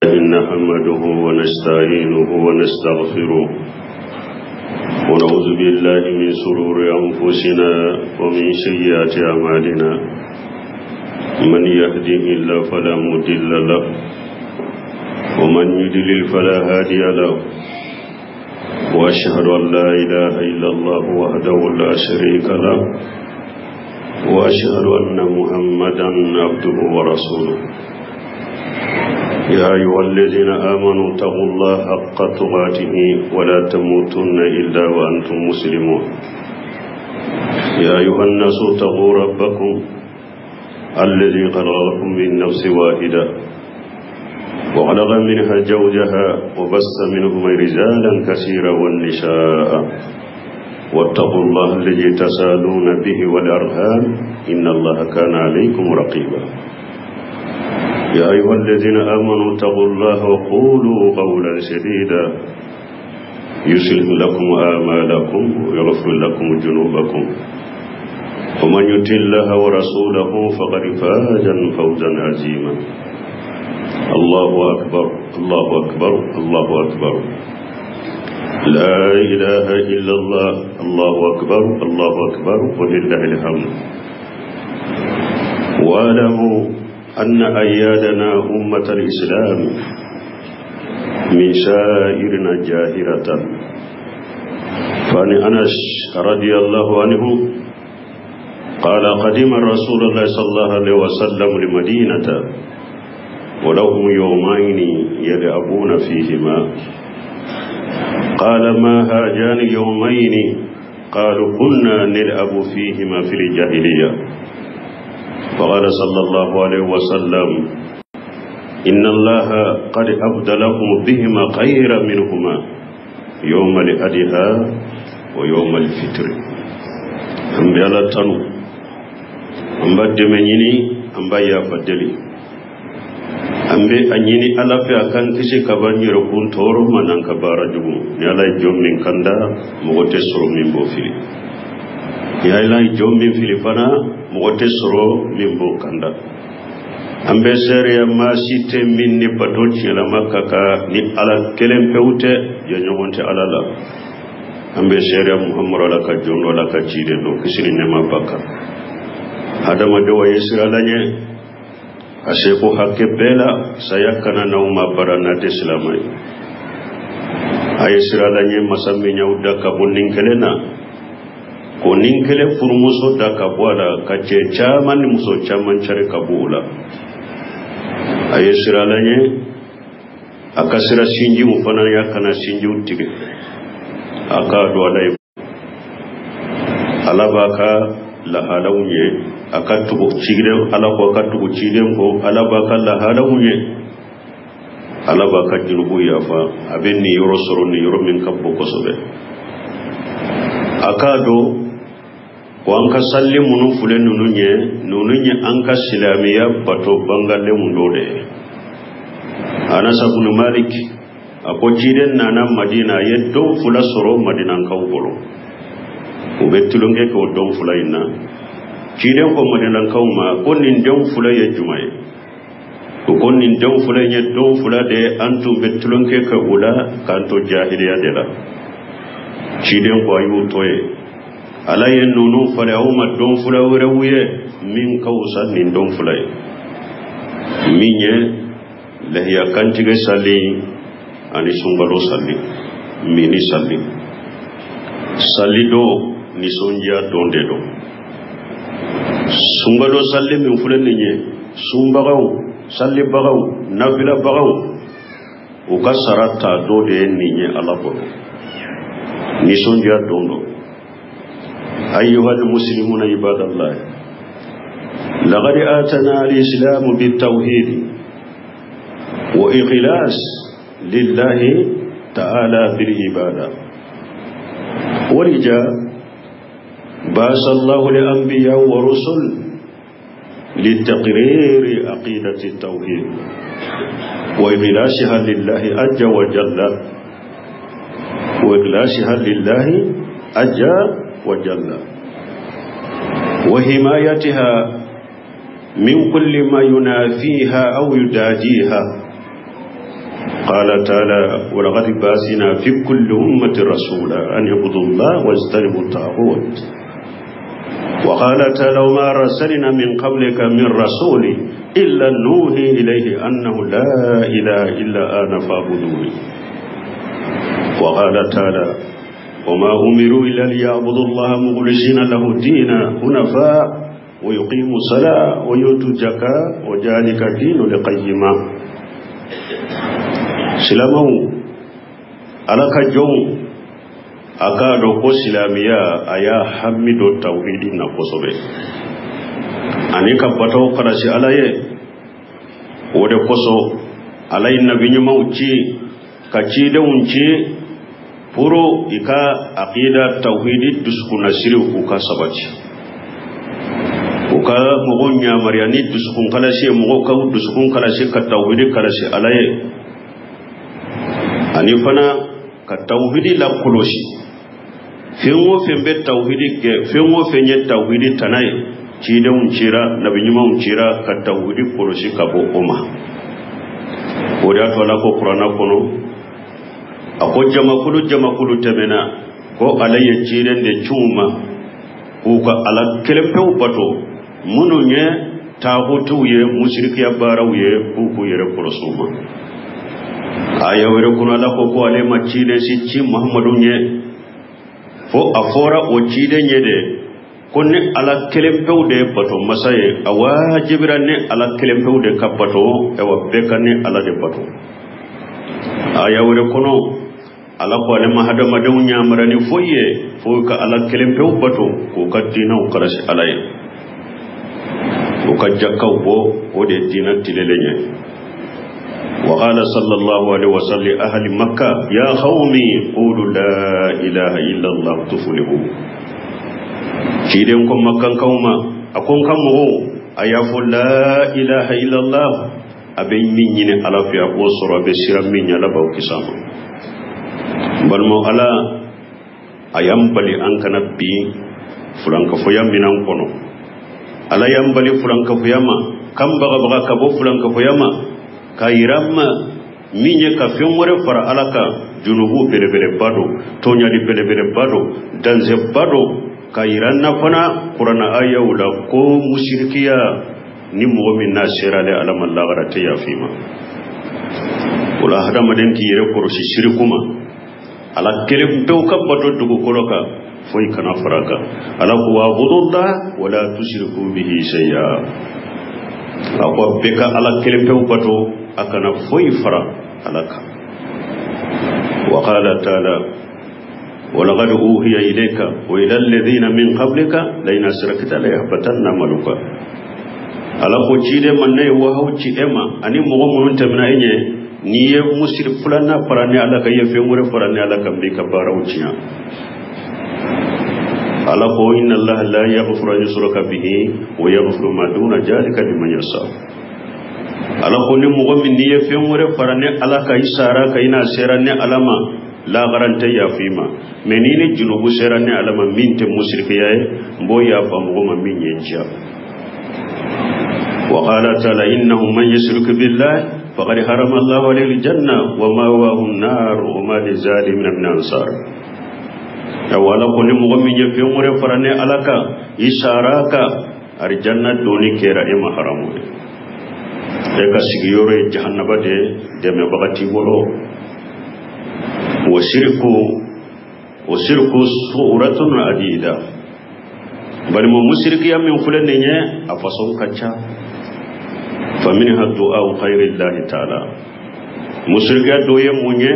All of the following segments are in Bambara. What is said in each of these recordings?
نحمده ونستعينه ونستغفره ونعوذ بالله من شرور أنفسنا ومن سيئات أعمالنا. من يهده الله فلا مضل له ومن يضلل فلا هادي له. وأشهد أن لا إله إلا الله وحده لا شريك له وأشهد أن محمدا عبده ورسوله. يا أيها الذين آمنوا اتقوا الله حق تقاته ولا تموتن إلا وأنتم مسلمون. يا أيها الناس اتقوا ربكم الذي خلقكم من نفس واحدة وخلق منها زوجها وبث منهما رجالا كثيرا والنساء، واتقوا الله الذي تساءلون به والأرحام إن الله كان عليكم رقيبا. يا أيها الذين آمنوا اتقوا الله وقولوا قولا سديدا يصلح لكم آمالكم ويغفر لكم ذنوبكم، ومن يطع الله ورسوله فقد فاز فوزا عظيما. الله أكبر، الله أكبر، الله أكبر، لا إله إلا الله، الله أكبر، الله أكبر، ولله الحمد. واعلموا أن أيادنا أمة الإسلام من سائرنا جاهرة. فعن أنس رضي الله عنه قال: قدم رسول الله صلى الله عليه وسلم المدينة ولهم يومين يلعبون فيهما. قال: ما هاجان يومين؟ قالوا: كنا نلعب فيهما في الجاهلية. فقال صلى الله عليه وسلم: إن الله قد أبدلكم بهما خيرا منهما يوم الأضحى ويوم الفطر. An bɛ Ala tanu, an b'a dɛmɛ ɲini, an b'a yafa deli, an bɛ a ɲini Ala fɛ a k'an kisi ka bɔ an yɛrɛkun tɔɔrɔ ma n'an ka baara jugu. Ni Ala ye jɔn min kanda, mɔgɔ tɛ sɔrɔ min b'o fili. Ni Ala ye jɔn min fili fana, mɔgɔ tɛ sɔrɔ min b'o kanda. An bɛ seereya maa si tɛ min ni bato tiɲɛlama ka kan ni Ala kelen pewu tɛ, jɛɲɔgɔn tɛ Ala la. An bɛ seereya Muhamadu Ala ka jɔn dɔ, Ala ka ciden don, kisi ni nɛɛma b'a kan. Hadamadenw, a ye sira laɲɛ a seko hakɛ bɛɛ la, saya kana n'aw ma bara n'a tɛ silamɛ ye. A ye sira laɲɛ masa min y'aw da ka bɔ nin kelen na, ko nin kelen furumuso da ka bɔ a la, ka cɛ caman ni muso caman cari ka bɔ o la. A ye sira laɲɛ a ka sira sinjiw fana y'a kana sinjiw tigɛ. A k'a dɔn Ala ye, Ala b'a ka lahalaw ɲɛ, a ka tugu ciden Ala kɔ, a ka tugu ciden kɔ, Ala b'a ka lahalaw ɲɛ, Ala b'a ka jurubu yafa. A bɛ nin yɔrɔ sɔrɔ, nin yɔrɔ min ka bon kosɛbɛ. A k'a dɔn ko an ka sali minnu filɛ ninnu ye, ninnu ye an ka silamɛya bato bangalenw dɔ de ye. Anasa bunu Malik a ko ciden nana Madina, a ye don fila sɔrɔ Madinakaw bolo, u bɛ tulonkɛ kɛ o don fila in na. Ciden ko Madinakaw ma ko nin don fila ye jumɛn ye? U ko nin don fila in ye don fila de ye, an tun bɛ tulonkɛ kɛ u la k'an to jahiliya de la. Ciden ko a y'u to ye, Ala ye ninnu falen aw ma don fila wɛrɛw ye min ka wusa nin don fila ye, min ye lahiya kantigɛ sali ani sunkalo sali, mini sali. Sali don nisɔndiya don de don. Sunkalo sali min filɛ nin ye, sunbagaw, salibagaw, nafilabagaw, u ka sara ta don de ye nin ye Ala bolo, nisɔndiya don don. أيها المسلمون عباد الله، لقد آتنا الإسلام بالتوحيد وإخلاص لله تعالى بالعبادة، ولجاء بعث الله الأنبياء ورسل لتقرير عقيدة التوحيد وإخلاصها لله عز وجل، وإخلاصها لله عز وجل، وحمايتها من كل ما ينافيها أو يداديها. قال تعالى ولقد باسنا في كل أمة رسولا أن يعبدوا الله واجتنبوا الطاغوت. وقال تعالى وما أرسلنا من قبلك من رسول إلا نوحي إليه أنه لا إله إلا أنا فاعبدوني. وقال تعالى وما أمروا إلا ليعبدوا الله مخلصين له الدين حنفاء ويقيموا الصلاة ويؤتوا الزكاة وذلك دين القيمة. Silamɛw, Ala ka jɔnw, a k'a dɔn ko silamɛya a y'a hami don tawhidi na kosɛbɛ ani ka bataw kalasi Ala ye. O de kosɔn Ala ye nabi ɲumanw ci ka cidenw ci pour i ka aqida tawhidi dusukunnasiri u ka sabati, u ka mɔgɔw ɲamariya ni dusukun kalasi ye, mɔgɔw ka dusukun kalasi ka tawhidi kalasi Ala ye, ani fana ka tawhidi lakɔlɔsi. Fɛn o fɛn bɛ tawhidi kɛ, fɛn o fɛn ye tawhidi tana ye, cidenw cira, nabi ɲumanw cira ka tawhidi kɔlɔsi ka bɔ o ma. O de y'a to Ala ko kuranna kɔnɔ, a ko jamakulu jamakulu tɛmɛna ko Ala ye ciden de ci u ma k'u ka Ala kelen pewu bato, minnu ye taagutuw ye, musirikiya baaraw ye, k'u k'u yɛrɛ kɔlɔsi u ma. Aya wɛrɛ kɔnɔ, Ala ko ko ale ma ciden si ci Muhamadu ɲɛ fo a fɔra o ciden ye de ko ni Ala kelen pewu de ye bato masa ye, a wajibira ni Ala kelen pewu de ka bato, ayiwa bɛɛ ka ni Ala de bato. Aya wɛrɛ kɔnɔ, Ala ko ale ma hadamadenw yamara ni foyi ye fo ka Ala kelen pewu bato, k'u ka diinɛw kalasi Ala ye, u ka jakaw bɔ, o de ye diinɛ tilelen ye. وقال صلى الله عليه وسلم أهل مكة يا قومي قولوا لا إله إلا الله تفلحوا. Ciden ko makkankaw ma, a ko n ka mɔgɔw, a y'a fɔ la ilaha illallah, a bɛ min ɲini Ala fɛ a b'o sɔrɔ, a bɛ siran min ɲɛ, Ala b'aw kisi a ma. N balimaw, Ala a y'an bali an kana bin fulankafoya minɛn kɔnɔ. Ala y'an bali fulankafoya ma, k'an bagabaga ka bɔ fulankafoya ma, k'a yira an ma min ye ka fɛn wɛrɛ fara Ala kan, junubu belebeleba don, tɔɲali belebeleba don, danseba don. K'a yira an na fana kuranna ayaw la ko musirikiya ni mɔgɔ min n'a sera ale Ala ma, lagara tɛ yafa i ma. O la hadamaden k'i yɛrɛ kɔlɔsi siriku ma. Ala kelen pewu ka bato dugukolo kan, foyi kana fara a kan. Ala ko wa'budullah wala tushriku bihi shay'a. A ko bɛɛ ka Ala kelen pewu bato, a kana foyi fara Ala kan. Wa qala ta'ala ولقد أوحي إليك وإلى الذين من قبلك لئن أشركت ليحبطن عملك. Ala ko ciden ma, ne ye wahaw ci e ma ani mɔgɔ minnu tɛmɛna e ɲɛ, n'i ye musiri filanan fara ni Ala kan, i ye fɛn wɛrɛ fara ni Ala kan, n b'i ka baaraw tiɲɛ. Ala ko inna Allaha la yaghfiru an yushraka bihi wa yaghfiru ma duna dhalika liman yasha. Ala ko ni mɔgɔ min n'i ye fɛn wɛrɛ fara ni Ala kan, i sara ka i n'a sera ni Ala ma, lagara n tɛ yafa i ma. Mɛ n'i ni junubu sera ni Ala ma min tɛ musirikiya ye, n b'o yafa mɔgɔ ma min ye n diya. وقال تعالى إنه من يشرك بالله فقد حرم الله عليه الجنة ومأواه النار وما للظالمين من أنصار. Awa Ala ko ni mɔgɔ min ye fɛn wɛrɛ fara ni Ala kan, i sara kan, arijanna donni kɛra e ma haramu ye, e ka sigiyɔrɔ ye jahannaba de, dɛmɛbaga t'i bolo. Wa sirku suratun adida. Balima, musirikiya min filɛ nin ye, a fasɔn ka ca. Faminha du'a ghayri llahi ta'ala. Musirikiya dɔ ye mun ye?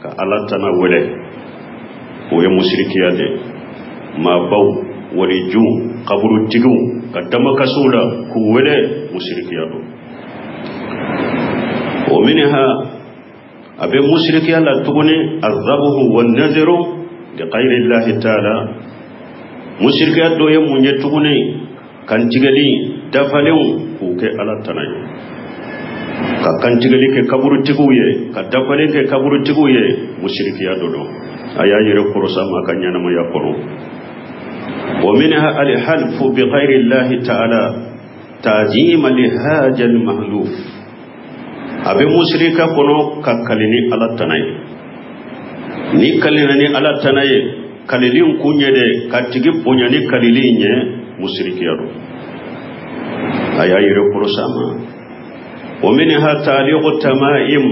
Ka Ala tana wele, o ye musirikiya de. Maabaw, walijuw, kaburutigiw, ka damakasiw la k'u wele, musirikiya don. O minha, a bɛ musirikiya la tuguni, azabuhu wa naziru li ghayri llahi ta'ala. Musirikiya dɔ ye mun ye tuguni? Kantigɛli dafalenw k'u kɛ Ala tana ye, ka kantigɛli kɛ kaburutigiw ye, ka dafalen kɛ kaburutigiw ye, musirikiya dɔ don. A y'a yɛrɛ kɔrɔsa ma ka ɲɛnamaya kɔnɔ. Wa minha alhalfu bi ghayri llahi ta'ala ta'zima li haja al-mahluf. A bɛ musirika kɔnɔ ka kali ni Ala tana ye. Ni kalina ni Ala tana ye, kalili in kun ye de ka tigi bonya ni kalili in ye, musirikiya don. A y'a yɛrɛ kɔlɔsi a ma. Wa minha taaliqu tamaim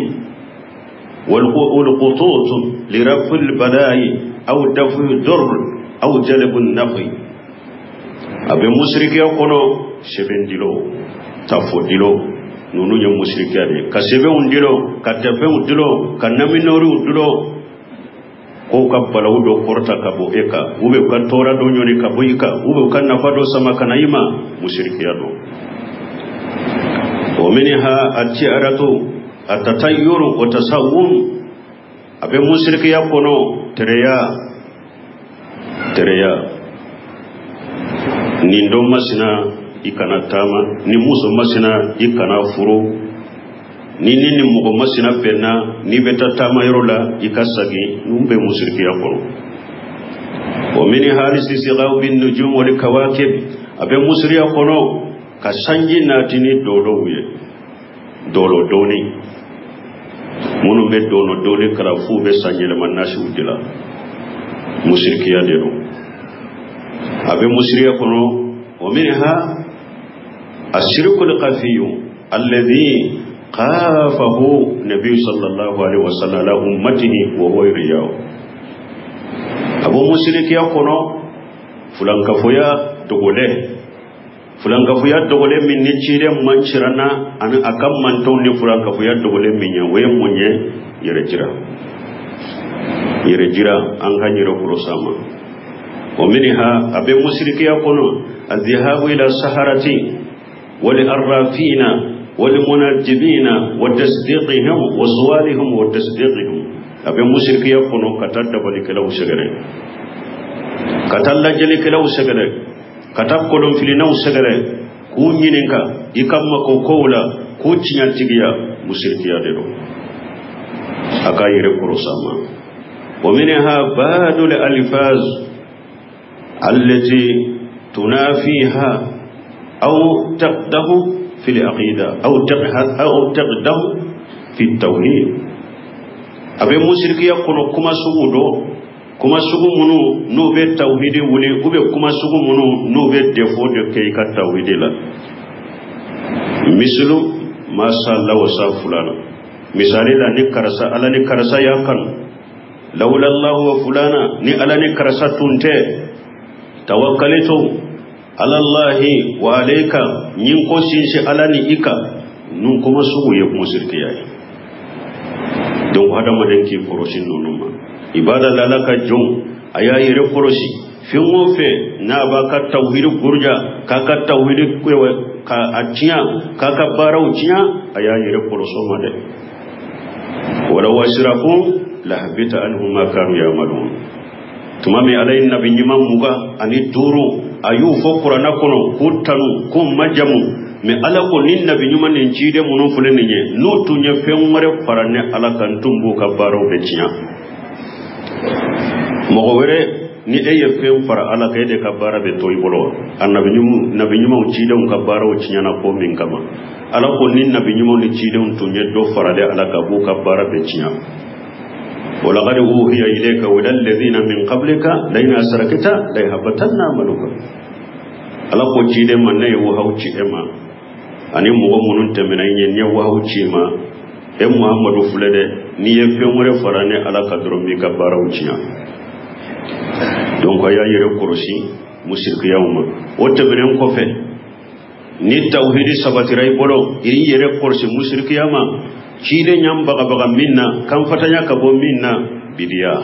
والقطوط لرفع البلاء أو دفع الضر أو جلب النفع. A bɛ musirikiya kɔnɔ sɛbɛn dilo, tafo dilo, ninnu ye musirikiya de ye. Ka sɛbɛnw dilo, ka tɛfɛnw dilo, ka naminɔriw dilo, k'o ka balawu dɔ kɔrɔta ka bɔ e kan, u bɛ u ka tɔɔrɔ dɔ ɲɔni ka bɔ i kan, u bɛ u ka nafa dɔ sama ka na i ma, musirikiya don. Wa minha at-ti'aratu at-tatayyuru wa tasawwum. A bɛ musirikiya kɔnɔ tereya, tereya. Nin dɔ masina i kana taama, ni muso masina i kana furu, ni ni mɔgɔ masina bɛnna n'i bɛ taa taama yɔrɔ la i ka segin, ninnu bɛ musirikiya kɔnɔ. Wa minha al-istisqa'u bin-nujum wal kawakib. A bɛ musiriya kɔnɔ ka sanji nati ni dɔlɔw ye, dɔlɔ dɔɔni. Minnu bɛ dɔlɔ dɔɔni kalan f'u bɛ sanyɛlɛma nasiw de la, musirikiya de don. A bɛ musiriya kɔnɔ. Wa minha ashirkul khafiyu alladhi khafahu nabi sallallahu alaihi wasallam ala ummatihi wa huwa riyahu. A bɛ musirikiya kɔnɔ fulankafoya dogolen, fulankafoya dogolen min ni ciden man siranna ani a ka mantɔnw ni fulankafoya dogolen min ye, o ye mun ye? Yɛrɛ jira, yɛrɛ jira, an ka yɛrɛ kɔlɔsi a ma. Wa minha, a bɛ musirikiya kɔnɔ azihabu ila saharati wal arrafina wal munajjimina wa tasdiqihim wa suwalihim wa tasdiqihim. A bɛ musirikiya kɔnɔ ka taa dabalikɛlaw sɛgɛrɛ, ka taa lajɛlikɛlaw sɛgɛrɛ, ka taa kolonfilinaw sɛgɛrɛ, k'u ɲininka i ka mako kow la, k'u tiɲɛtigiya, musirikiya de don. A k'a yɛrɛ kɔlɔsi a ma. Wa minha ba'dul alfaz allati tunafiha aw taqdahu fi al-aqida aw taqdahu fi at-tawhid. A bɛ musirikiya kɔnɔ kuma sugu dɔ, kuma sugu minnu n'u bɛ tawhidi wuli, u bɛ kuma sugu minnu n'u bɛ défaut de kɛ i ka tawhidi la. Misilu masha Allah wa sa fulana, misali la ni karisa, Ala ni karisa y'a kanu, lawula Allah wa fulana, ni Ala ni karisa tun tɛ, tawakkalitu ala Allahi wa alayka, ɲin ko sinsin Ala ni i kan, ninnu kuma sugu ye musirikiya ye. Donc hadamaden k'i kɔlɔsi ninnu ma. Ibada la Ala ka jɔn a y'a yɛrɛ kɔlɔsi fɛn o fɛn n'a b'a ka tawhidi buruja, k'a ka tawhidi ka a tiɲɛ, k'a ka baaraw tiɲɛ, a y'a yɛrɛ kɔlɔsi o ma dɛ. Walaw ashraku lahabita anhum ma kanu ya'malun. Tuma min Ala ye nabi ɲuman 25 a y'u fɔ kuranna kɔnɔ k'u tanu, k'u majamu, mais Ala ko ni nabi ɲuman nin ciden minnu filɛ nin ye, n'u tun ye fɛn wɛrɛ fara ne Ala kan, tun b'u ka baaraw bɛɛ tiɲɛ. Mɔgɔ wɛrɛ ni e ye fɛn fara Ala kan, e de ka baara bɛ to i bolo. A nabi ɲumanw cidenw ka baaraw tiɲɛna ko min kama, Ala ko ni nabi ɲumanw ni cidenw tun ye dɔ faralen Ala kan, b'u ka baara bɛɛ tiɲɛ. Walaqad uhiya ilayka wa ila alladhina min qablika la in asrakta la yahbatanna amaluka. Ala ko ciden ma, ne ye wahawu ci e ma ani mɔgɔ minnu tɛmɛna i ɲɛ, n ye wahawu ci i ma, e Muhamadu filɛ dɛ, n'i ye fɛn wɛrɛ fara ne Ala kan dɔrɔn, b'i ka baaraw tiɲɛ. Donc a y'a yɛrɛ kɔlɔsi musirikiyaw ma. O tɛmɛnen kɔfɛ, ni tawhidi sabatira i bolo, i y'i yɛrɛ kɔlɔsi musirikiya ma, ciden ɲan bagabaga min na, kanfatanya ka bɔ min na, bidiya.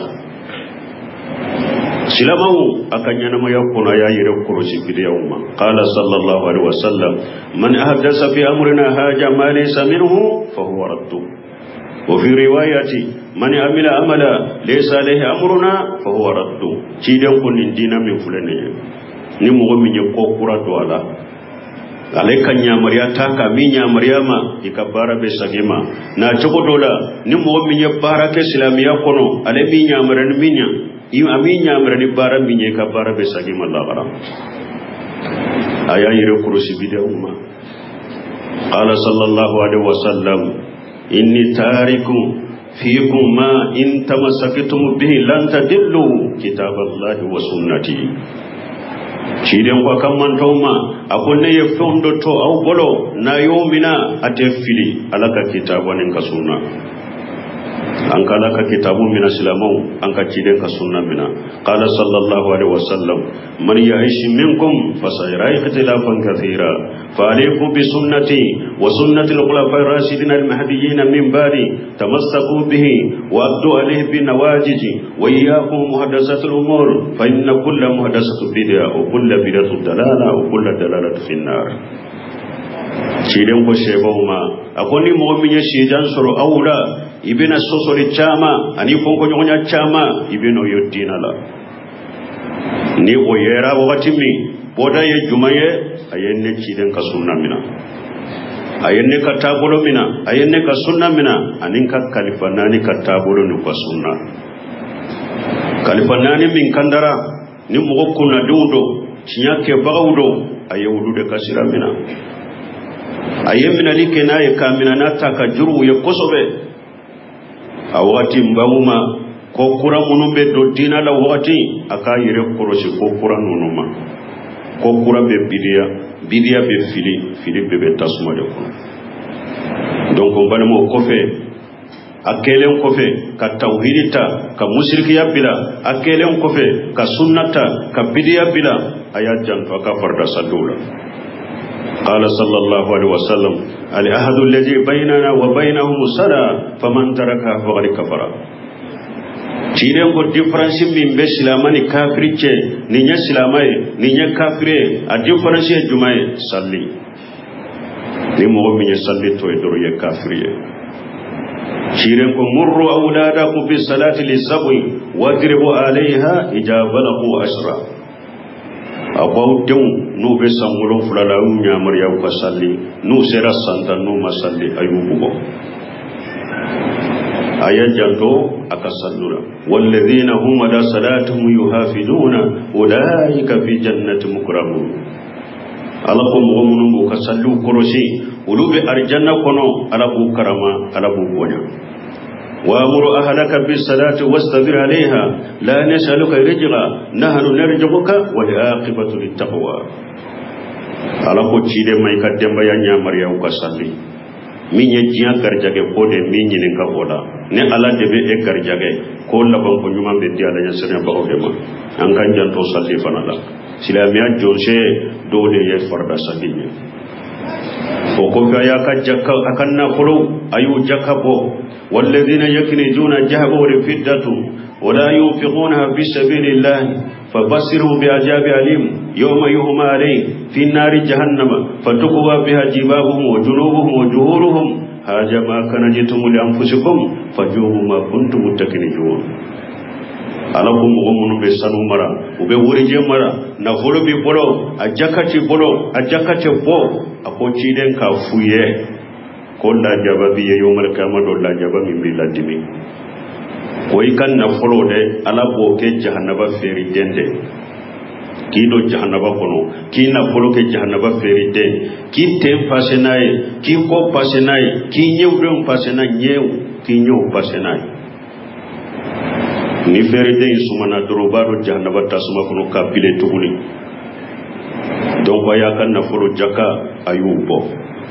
Silamaw a ka ɲɛnamaya kɔnɔ, a y'a yɛrɛ kɔlɔsi bidiyaw ma. Qala sallallahu alaihi wasallam, man ahdasa fi amrina haja ma laysa minhu fa huwa raddu. Wa fi riwayati man amila amala laysa alayhi amruna fa huwa raddu. Ciden ko nin diina min filɛ nin ye, ni mɔgɔ min ye ko kura don a la, ale ka ɲamariya ta ka min ɲamariya ma, i ka baara bɛ segin ma. Na cogo dɔ la, ni mɔgɔ min ye baara kɛ silamɛya kɔnɔ, ale min ɲamariya ni min ye, a min ɲamariya ni baara min ye, i ka baara bɛ segin ma lahara. A y'a yɛrɛ kɔlɔsi bidaw ma. Qala sallallahu alaihi wasallam, Inni tarikum fiikum ma in tamassaktum bihi lan tadillu kitaballahi wa sunnati. Ciden ko a ka mantɔw ma, a ko ne ye fɛnw dɔ to aw bolo, n'a y'o mina a tɛ fili, Ala ka kitabu ni ka sunna. An ka Ala ka kitabu mina, silamɛw, an ka ciden ka sunna mina. Qala sallallahu alaihi wasallam: man ya'ish minkum fasayara ikhtilafan kathira, fa alaykum bi sunnati wa sunnati al-khulafa'i ar-rashidin al-mahdiyyin min ba'di, tamassaku bihi wa addu alayhi bi nawajiji, wa iyyakum muhdathatil umur, fa inna kulla muhdathatin bid'a wa kulla bid'atin dalalah wa kulla dalalatin fi an-nar. Ciden ko sebaw ma, a ko ni mɔgɔ min ye sijan sɔrɔ aw la, i bɛna sɔsɔli caman ani fɔnkɔɲɔgɔnya caman, i bɛn'o ye diinɛ la. Ni o yera wagati min, bɔda ye jumɛn ye? A ye ne ciden ka sunna mina, a ye ne ka taabolo mina, a ye ne ka sunna mina, ani n ka kalifa naani ka taabolo n'u ka sunna. Kalifa naani min kandara ni mɔgɔ kunnadenw don, tiɲɛ kɛbagaw don, a ye olu de ka sira mina. A ye minɛli kɛ n'a ye k'a minɛ n'a ta ka juruw ye kosɛbɛ. A wagati n bangu ma ko kura minnu bɛ don diinɛ la wagati, a k'a yɛrɛ kɔlɔsi ko kura ninnu ma. Ko kura bɛ bidiya, bidiya bɛ fili, fili bɛɛ bɛ tasuma de kɔnɔ. Donc n balimaw, kɔfɛ a kɛlen kɔfɛ ka tawhidi ta ka musirikiya bila, a kɛlen kɔfɛ ka sunna ta ka bidiya bila, a y'a janto a ka farida saliw la. قال صلى الله عليه وسلم: العهد الذي بيننا وبينهم الصلاة، فمن تركها فقد كفر. Ciden ko différence min bɛ silama ni kafiri cɛ, nin ye silama ye, nin ye kafiri ye, a différence ye jumɛn ye? Salli. Ni mɔgɔ min ye salli to ye dɔrɔn, ye kafiri ye. Ciden ko: murru awladakum bi salati li sab'i wadribu alayha idha balaghu ashra. A b'aw denw, n'u bɛ san 7 la, a y'u yamaruya u ka salli. N'u sera san 10, n'u ma salli, a y'u bugɔ. A y'a janto a ka sallu la. Walladhina hum ala salatihim yuhafiduna ulaika fi jannati mukramun. Ala ko mɔgɔ minnu b'u ka salliw kɔlɔsi, olu bɛ arijanna kɔnɔ, Ala b'u karama, Ala b'u bonya. وأمر أهلك بالصلاة واصطبر عليها، لا نسألك رزقا، نحن نرزقك والعاقبة للتقوى. Ala ko ciden ma, i ka denbaya yamaruya u ka salli. Min ye diɲɛ garijɛgɛ ko de, min ɲininka o la, ni Ala de bɛ e garijɛgɛ ko, labanko ɲuman bɛ di Ala ɲɛsiranyabagaw de ma. An k'an janto salli fana la. Silamɛya jɔnse dɔw de ye farida salli ye. O kɔfɛ, a y'a ka jaka, a ka nafolo, a y'u jaka bɔ. والذين يكنزون الذهب والفضة ولا ينفقونها في سبيل الله فبشرهم بعذاب أليم يوم يحمى عليه في نار جهنم فتكوى بها جباههم وجنوبهم وظهورهم، هذا ما كنزتم لأنفسكم فذوقوا ما كنتم تكنزون. Ala ko mɔgɔ minnu bɛ sanu mara, u bɛ warijɛ mara, nafolo b'i bolo, a jaka t'i bolo, a jaka tɛ bɔ, a ko ciden k'a f'u ye ko lajaba b'i ye yomal kiyama dɔ, lajaba min b'i ladimi, ko i ka nafolo dɛ, Ala b'o kɛ jahanaba feere den dɛ, k'i don jahanaba kɔnɔ, k'i nafolo kɛ jahanaba feere den, k'i ten pase n'a ye, k'i kɔ pase n'a ye, k'i ɲɛw denw pase n'a ɲɛw, k'i ɲɛw pase n'a ye. Ni feere den in sumana dɔrɔn, u b'a dɔn jahanaba tasuma kɔnɔ ka bile tuguni. Donc a y'a ka nafolo jaka, a y'u bɔ,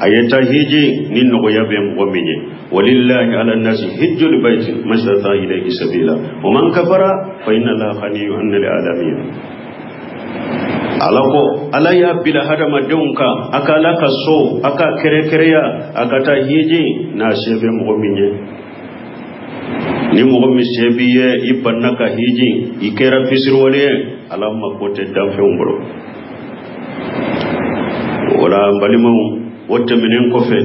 a ye taa hiji ni nɔgɔya bɛ mɔgɔ min ye. Walillahi ala nasi hijjul baiti man istata ilayhi sabila wa man kafara fa inna allaha ghaniyyun 'anil alamin. Ala ko Ala y'a bila hadamadenw kan, a ka Ala ka so, a ka kɛrɛkɛrɛya, a ka taa hiji n'a se bɛ mɔgɔ min ye. Ni mɔgɔ min se b'i ye, i banna ka hiji, i kɛra fisiriwale ye, Ala mako tɛ danfɛnw bolo. O la n balimaw, o tɛmɛnen kɔfɛ,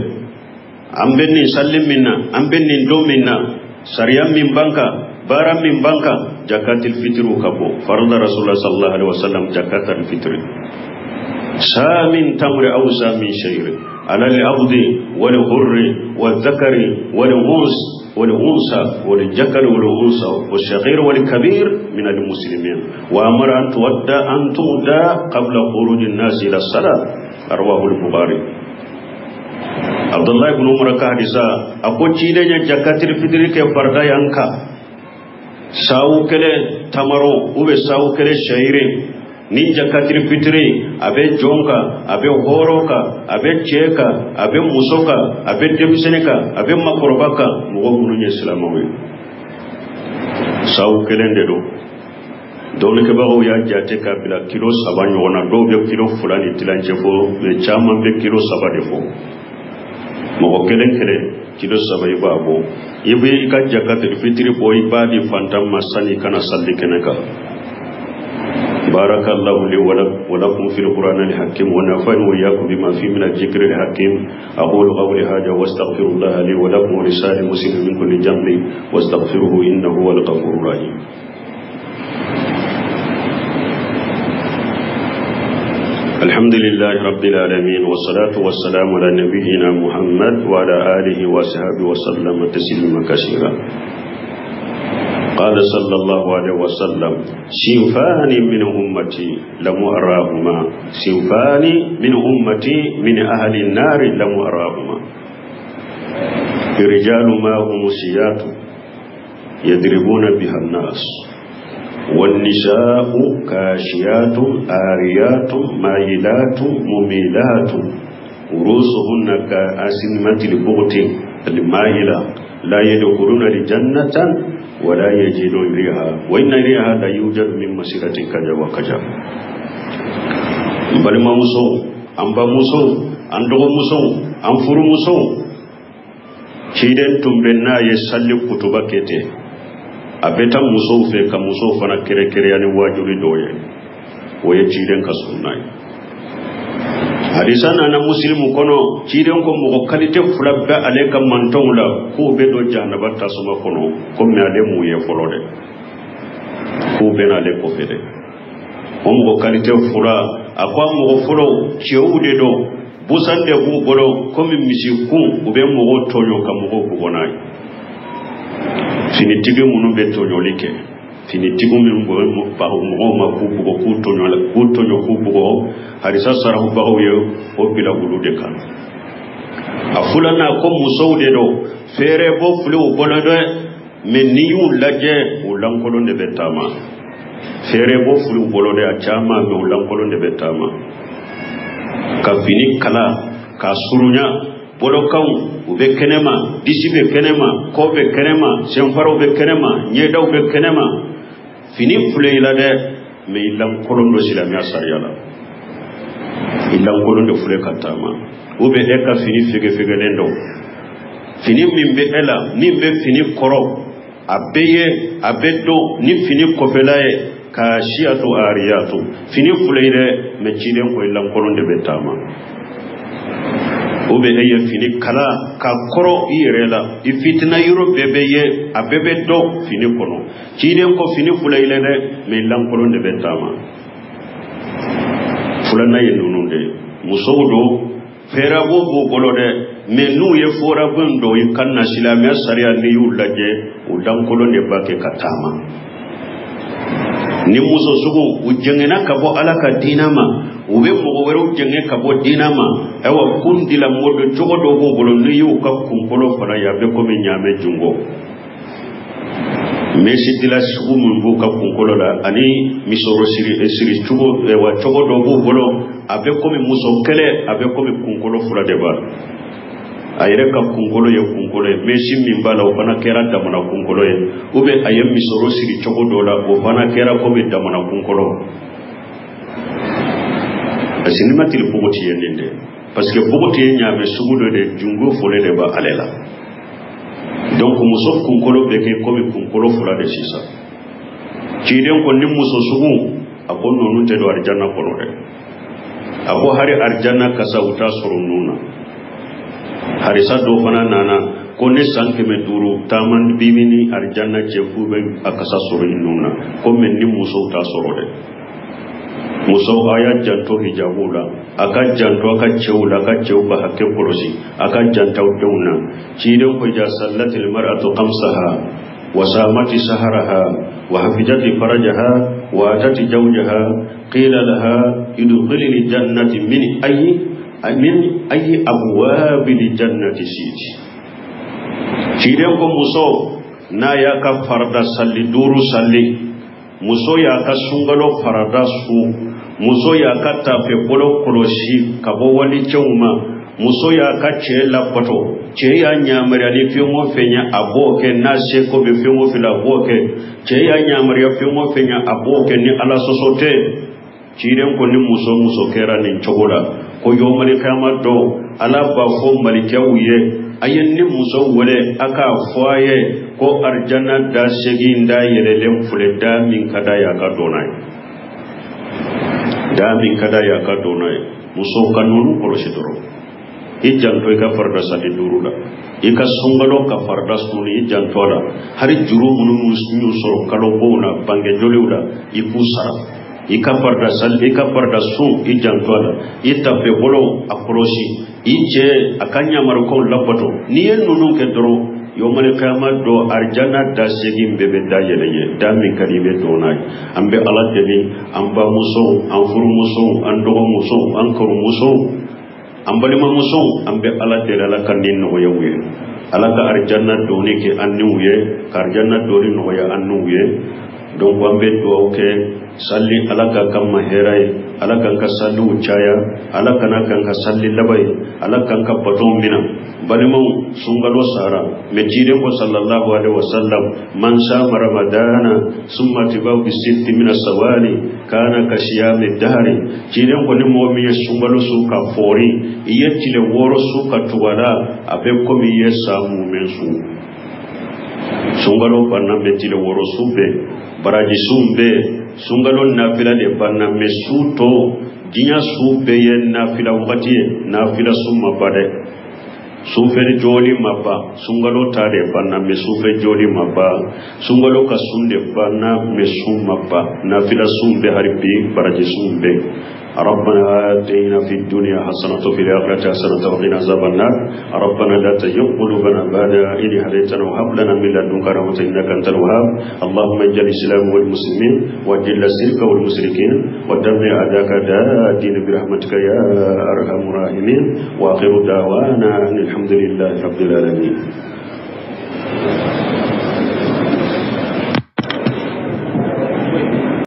an bɛ nin salli min na, an bɛ nin don min na, sariya min b'an kan, baara min b'an kan, jakatil fitiriw ka bɔ. Farada rasulullah sallallahu alaihi wasallam jakatal fitri samin tamri aw samin shayri ala al-abdi wal hurri wal zakari wal uns والأنثى والذكر والأنثى والصغير والكبير من المسلمين، وأمر أن تؤدى أن تؤدى قبل خروج الناس إلى الصلاة. رواه البخاري. Abdullahi ibn Umar ka hadisa a ko ciden ye jakatil fitiri kɛ farida yan kan sawu kelen tamaro ou bien sawu kelen shayiri ni jakatil fitiri a bɛ jɔn kan a bɛ hɔrɔn kan a bɛ cɛ kan a bɛ muso kan a bɛ denmisɛnnin kan a bɛ makɔrɔba kan mɔgɔ minnu ye silamɛw ye sawu kelen de don dɔnnikɛbagaw y'a jate k'a bila kilo 3 ɲɔgɔn na dɔw bɛ kilo 2 ni tilancɛ fɔ mais caman bɛ kilo 3 de fɔ mɔgɔ kelen kelen kilo 3 i b'a bɔ i bɛ i ka jakatil fitiri bɔ i b'a di fantan ma sani i kana sali kɛnɛ kan بارك الله لي ولكم في القرآن الحكيم ونفعني وإياكم بما فيه من الذكر الحكيم أقول قولي هذا واستغفر الله لي ولكم ولسائر المسلمين من كل ذنب واستغفروه إنه هو الغفور الرحيم. الحمد لله رب العالمين والصلاة والسلام على نبينا محمد وعلى آله وصحبه وسلم تسليما كثيرا. قال صلى الله عليه وسلم صنفان من أمتي لم أراهما صنفان من أمتي من أهل النار لم أراهما رجال ما هم سيات يضربون بها الناس والنساء كاشيات آريات مائلات مميلات رؤوسهن كأسنمة البغت المائلة لا يدخلون الجنة ولا يجدون ريحها وإن ريحها لا يوجد من مسيرة كذا وكذا. Balimamusow an bamusow an dɔgɔmusow an furumusow ciden tun bɛ n'a ye sali kutuba kɛ ten a bɛ taa musow fɛ ka musow fana kɛrɛnkɛrɛnya ni wajuli dɔw ye o ye ciden ka sunna ye. Hadisa nana musilimu kɔnɔ ciden ko mɔgɔ kalite 2 bɛ ale ka mantɔnw la k'o bɛ don jahanaba tasuma kɔnɔ komi ale m'u ye fɔlɔ dɛ k'u bɛ n'ale kɔfɛ dɛ o mɔgɔ kalite 2 a ko a mɔgɔ fɔlɔ cɛw de don busan de b'u bolo komi misikun u bɛ mɔgɔw tɔɲɔ ka mɔgɔw bugɔ n'a ye finitigi minnu bɛ tɔɲɔli kɛ finitigi minnu bɛ mɔgɔw ma k'u bugɔ k'u tɔɲɔ k'u tɔɲɔ k'u bugɔ hadisa sarahubagaw ye o bila olu de kan. A filanan ko musow de don fɛɛrɛ bɔ filiw bolo dɛ mais n'i y'u lajɛ u lankolon de bɛ taama fɛɛrɛ bɔ filiw bolo dɛ a caman mais u lankolon de bɛ taama ka fini kala k'a surunya bolokanw u bɛ kɛnɛma disi bɛ kɛnɛma kɔ bɛ kɛnɛma senfaraw bɛ kɛnɛma ɲɛdaw bɛ kɛnɛma fini filɛ i la dɛ mais i lankolon don silamɛya sariya la i lankolon de filɛ ka taama ou bien e ka fini fegefegelen don fini min bɛ e la min bɛ fini kɔrɔ a bɛ ye a bɛ don ni fini kɔfɛla ye k'a siyatu ariyatu fini filɛ i dɛ mais ciden ko i lankolon de bɛ taama ou bien e ye fini kala ka kɔrɔ i yɛrɛ la i fitina yɔrɔ bɛɛ bɛ ye a bɛɛ bɛ dɔn fini kɔnɔ ciden ko fini filɛ i la dɛ mais lankolon de bɛ taama. Filanan ye ninnu de ye musow don fɛɛrɛbɔ b'u bolo dɛ mais n'u ye fɔrabɔ in dɔn i ka na silamɛya sariya n'i y'u lajɛ u lankolon de b'a kɛ ka taama. Ni muso sugu u jɛngɛnna ka bɔ Ala ka diinɛ ma u bɛ mɔgɔ wɛrɛw jɛngɛ ka bɔ diinɛ ma ayiwa kun dila mɔgɔ cogo dɔw b'u bolo n'i y'u ka kunkolo fana ye a bɛ komi ɲaamɛ jungo mesi dila sugu min b'u ka kunkolo la ani misɔrɔ siri cogo wa cogo dɔw b'u bolo a bɛ komi muso kɛlɛ a bɛ komi kunkolo fila de b'a a yɛrɛ ka kunkolo ye kunkolo ye mesi min b'a la o fana kɛra damana kunkolo ye ou bien a ye misɔrɔ siri cogo dɔ la o fana kɛra komi damana kunkolo. Parce que n'i ma tili bogoti ye nin de parce que bogoti ye ɲaamɛ sugu dɔ de jungo fɔlen de b'ale la donc muso kunkolo bɛ kɛ komi kunkolo fila de sisan ciden ko ni muso sugu a ko ninnu tɛ don arijanna kɔnɔ dɛ a ko hali arijanna kasa u t'a sɔrɔ ninnu na. Hadisa dɔ fana nana ko ni san 500 taama bi ni arijanna cɛ k'u bɛ a kasa sɔrɔ ninnu na ko mais ni musow t'a sɔrɔ dɛ. Musow a y'a janto hijabu la a ka janto a ka cɛw la a ka cɛw ka hakɛ kɔlɔsi a ka janto aw denw na ciden ko ja sallatil mar'atu khamsaha wa samati saharaha wa hafizati farajaha wa atati zawjaha qila laha idkhuli jannati min ayyi Min ayi abwabil jannati shi'ti. Ciden ko muso n'a y'a ka farada salli duuru salli, muso y'a ka sunkalo farada su, muso y'a ka tafe bolo kɔlɔsi ka bɔ walicɛw ma, muso y'a ka cɛ labato, cɛ y'a yamaruya ni fɛn o fɛn ye a b'o kɛ, n'a seko bɛ fɛn o fɛn la a b'o kɛ, cɛ y'a yamaruya fɛn o fɛn ye a b'o kɛ ni Ala sɔsɔ tɛ. Ciden ko ni muso muso kɛra nin cogo la, ko yomali kiyama don Ala b'a fɔ malikɛw ye, a ye ni muso wele a k'a fɔ a ye ko arijana da segin da yɛlɛlen filɛ, da min ka d'a ye a ka don n'a ye, da min ka d'a ye a ka don n'a ye. Muso ka ninnu kɔlɔsi dɔrɔn, i janto i ka farida sali duuru la, i ka sunkalo ka farida suni i janto a la, hali juru minnu y'u sɔrɔ kalo bonw na bange joliw la i k'u sara, i ka farida sali, i ka farida sun i janto a la, i tafe bolo a kɔlɔsi, i cɛ a ka ɲamarukaw labato. N'i ye ninnu kɛ dɔrɔn, yomali kiyama don arijana da segin bɛɛ bɛ da yɛlɛ ye, da min ka di i bɛ don n'a ye. An bɛ Ala deli, an bamusow, an furumusow, an dɔgɔmusow, an kɔrɔmusow, an balimamusow, an bɛ Ala deli Ala ka nin nɔgɔya u ye, Ala ka arijana donni kɛ an niw ye, ka arijana donni nɔgɔya an niw ye. Donc an bɛ dugawu kɛ salli Ala ka k'an ma hɛrɛ ye, Ala k'an ka salliw caya, Ala kana k'an ka salli laban ye, Ala k'an ka bato minɛ. Balimaw, sunkalo sara, mɛ ciden ko sallallahu alaihi wasallam, man sama ramadana summa tibahu bi sitti min asawali kana ka siyami dahari. Ciden ko ni mɔgɔ min ye sunkalo su ka fɔri, i ye tile wɔɔrɔ su ka tugu a la, a bɛ komi i ye san mumɛ su. Sunkalo banna mɛ tile wɔɔrɔ su bɛ, baraji sun bɛ, sunkalo nafila de banna mɛ su tɔ, diɲɛ su bɛɛ ye nafila wagati ye, nafila su ma ban dɛ, sufɛ jɔli ma ban, sunkalo ta de banna mɛ sufɛ jɔli ma ban, sunkalo ka sun de banna mɛ sun ma ban, nafila sun bɛ hali bi, baraji sun bɛ. ربنا آتنا في الدنيا حسنة وفي الآخرة حسنة وقنا عذاب النار. ربنا لا تزغ قلوبنا بعد إذ هديتنا وهب لنا من لدنك رحمة إنك أنت الوهاب. اللهم اجعل الإسلام والمسلمين واجعل الشرك والمشركين ودمر أعداءك أعداء الدين برحمتك يا أرحم الراحمين. وآخر دعوانا أن الحمد لله رب العالمين.